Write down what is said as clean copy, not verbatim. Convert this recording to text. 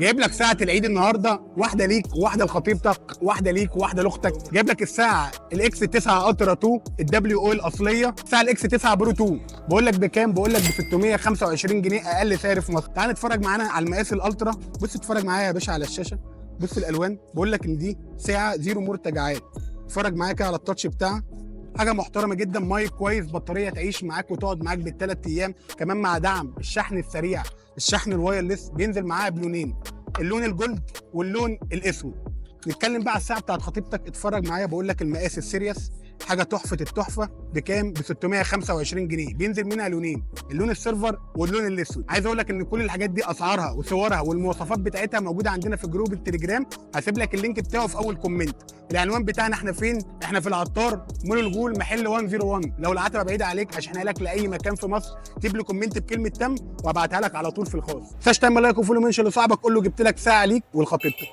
جايب لك ساعة العيد النهارده، واحدة ليك وواحدة لخطيبتك، واحدة ليك وواحدة لاختك. جايب لك الساعة ال X 9 Ultra 2 ال WO الاصليه، الساعة ال X 9 Pro 2. بقول لك بكام؟ بقول لك ب 625 جنيه، اقل سعر في مصر. تعال نتفرج معانا على المقاس ال Ultra. بص اتفرج معايا يا باشا على الشاشه، بص الالوان. بقول لك ان دي ساعة zero مرتجعات. اتفرج معايا كده على ال touch بتاعها، حاجة محترمه جدا، مايك كويس، بطارية تعيش معاك وتقعد معاك بال3 ايام، كمان مع دعم الشحن السريع، الشحن ال wireless. بينزل معاها بلونين، اللون ال gold واللون الاسود. نتكلم بقى على الساعة بتاعت خطيبتك. اتفرج معايا، بقول لك المقاس ال series، حاجة تحفة التحفه. بكام؟ ب 625 جنيه. بينزل منها لونين، اللون ال silver واللون الاسود. عايز اقول لك ان كل الحاجات دي اسعارها وصورها والمواصفات بتاعتها موجودة عندنا في group التليجرام، هسيب لك ال link بتاعه في اول comment. العنوان بتاعنا احنا فين؟ احنا في العطار، مول الغول، محل 101. لو العتبة بعيدة عليك هشحنها لك لاي مكان في مصر. اكتب لي comment بكلمه تم وابعتها لك على طول في الخاص. تنساش تعمل like و follow، mention لصاحبك، قول له جبت لك ساعة ليك ولخطيبتك.